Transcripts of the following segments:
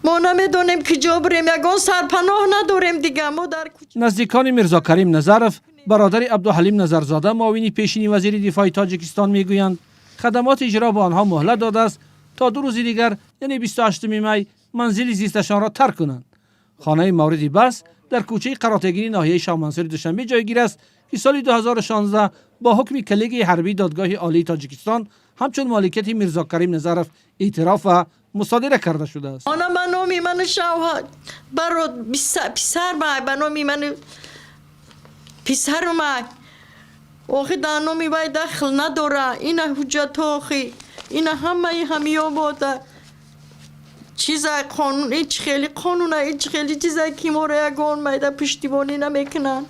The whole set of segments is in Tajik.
Мо намедонем, куҷо бирем, ягон сарпаноҳ надорем дига, мо дар кӯча. Наздикони Мирзокарим Назаров, бародари Абдуҳалим Назарзода, муовини пешини вазири дифои Тоҷикистон, мегӯянд, хадамоти иҷро ба онҳо муҳлат додааст, то 2 рӯзи дигар, яъне 28 май, манзили зисташонро тарк кунанд. Хонаи мавриди баҳс дар кӯчаи Қаротегини ноҳияи Шоҳмансури Душанбе ҷойгир аст, ки соли 2016 бо ҳукми коллегияи ҳарбии Додгоҳи Олии Тоҷикистон ҳамчун моликияти Мирзокарим Назаров эътироф ва мусодира карда шудааст. Хона ба номи ману шавҳар, баро писар май, ба номи ману писару май. Охи, дар номи вай дахл надора. Ина ҳуҷҷатҳо, охи, ина ҳамаи ҳамиё бода чизай, қонун ҳеҷ хели қонуна, ҳеҷ хели чизай, ки моро ягон майда пуштибонӣ намекунанд.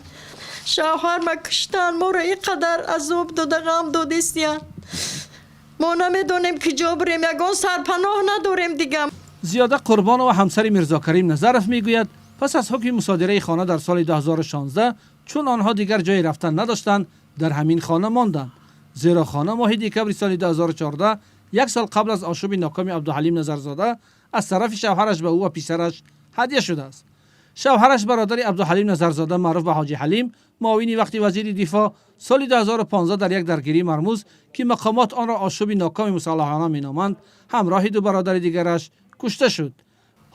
Шавҳарма куштан, моро ин қадар азоб дода, ғам додистиян. Мо намедонем, куҷо бирем, ягон сарпаноҳ надорем дига. Зиёда Қурбонова, ҳамсари Мирзокарим Назаров, мегӯяд, пас аз ҳукми мусодираи хона дар соли 2016, чун онҳо дигар ҷое рафтан надоштанд, дар ҳамин хона монданд, зеро хона моҳи декабри соли 2014, як сол қабл аз ошӯби нокоми Абдуҳалим Назарзода, аз тарафи шавҳараш ба ӯ ва писараш ҳадя шудааст. Шавҳараш, бародари Абдуҳалим Назарзода, маъруф ба Ҳоҷи Ҳалим, муовини вақти вазири дифоъ, соли 2015 дар як даргирии мармуз, ки мақомот онро ошӯби нокоми мусаллаҳона меноманд, ҳамроҳи ду бародари дигараш кушта шуд.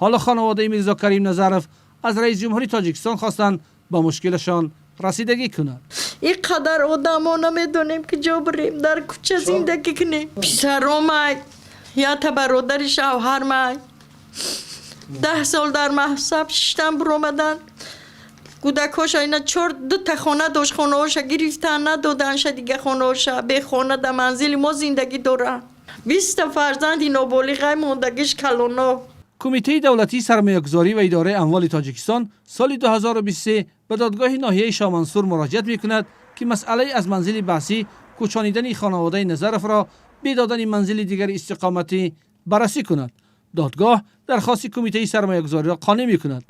Ҳоло хонаводаи Мирзокарим Назаров аз раиси ҷумҳури Тоҷикистон хостанд, ба мушкилашон расидагӣ кунад. Ин қадар одамо намедонем, куҷо бирем, дар кӯча зиндагӣ кунем. Писаромай, ята бародари шавҳармай 10 сол дар маҳбас шиштан, биромадан. Кӯдакҳоша ина чор дута хона дошт, хонаҳоша гирифтан, надоданша дига хонаҳоша. Бехона дар манзили мо зиндагӣ доранд. 20-та фарзанди ноболиғай мондагиш калоно. Кумитаи давлатии сармоягузорӣ ва идораи амволи Тоҷикистон соли 2023 ба додгоҳи ноҳияи Шоҳмансур муроҷиат мекунад, ки масъалаи аз манзили баҳсӣ кӯчонидани хонаводаи Назаровро бе додани манзили дигари истиқоматӣ баррасӣ кунад. Додгоҳ дархости кумитаи сармоягузориро қонеъ мекунад.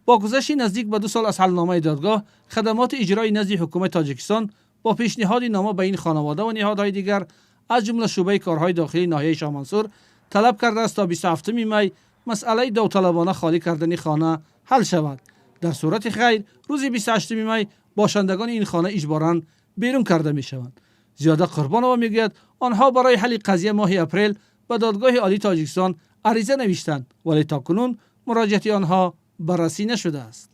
Бо гузашти наздик ба 2 сол аз ҳалномаи додгоҳ, хадамоти иҷрои назди ҳукумати Тоҷикистон бо пешниҳоди нома ба ин хонавода ва ниҳодҳои дигар, аз ҷумла шӯъбаи корҳои дохилии ноҳияи Шоҳмансур, талаб кардааст, то 27 май масъалаи довталабона холӣ кардани хона ҳал шавад. Дар сурати хайр, рӯзи 28 май бошандагони ин хона иҷборан берун карда мешаванд. Зиёда Қурбонова мегӯяд, онҳо барои ҳалли қазия моҳи апрел ба Додгоҳи Олии Тоҷикистон ариза навиштанд, вале то кунун муроҷиати онҳо баррасӣ нашудааст.